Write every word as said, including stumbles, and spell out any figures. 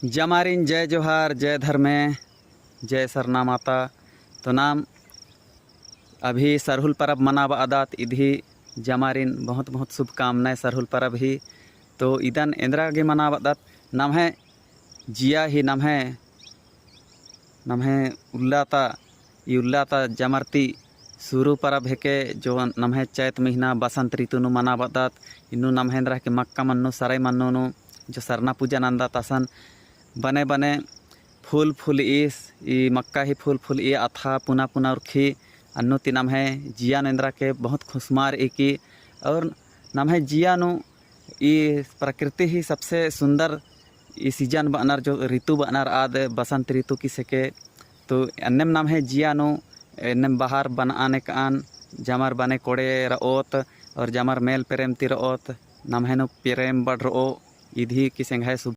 जमारिन जय जोहार, जय धर्मे, जय सरना माता। तो नाम अभी सरहुल परब मनाबअदत, इदही जमारिन बहुत बहुत शुभकामनाएँ सरहुल परब ही। तो इदन एन्दरा गे मनाबअदत, नम्है जिया ही नम्है नम्है उल्ला ता, ई उल्ला ता जमर ती सुरु परब हेके, जो नम्है चैत महीना बसंत ऋतु नू मनाबअदत। इन्नु नम्है एन्दरा हेके मक्का मन्नु, सरई मन्नु नू जो सरना पूजा नन्दत असन बने बने फूल फूल ईस, ई मक्का ही फूल फूल ई अथा पुना पुना उरखी। अन्नु ती नम्है जिया नू एन्दरा हेके बहुत खुसमार ई की। और नम्है जिया नू ई प्रकृति ही सबसे सुंदर ई season बअनर, जो ऋतु बअनर आद बसंत ऋतु किस हेके। तो अन्नेम नम्है जिया नू एन्नेम बहार बनआन एकअन, जमर बने कोड़े रओत और जमर मेल प्रेम ती रओत, नम्है नू प्रेम बढ़रओ। इदही किस एंग्है शुभ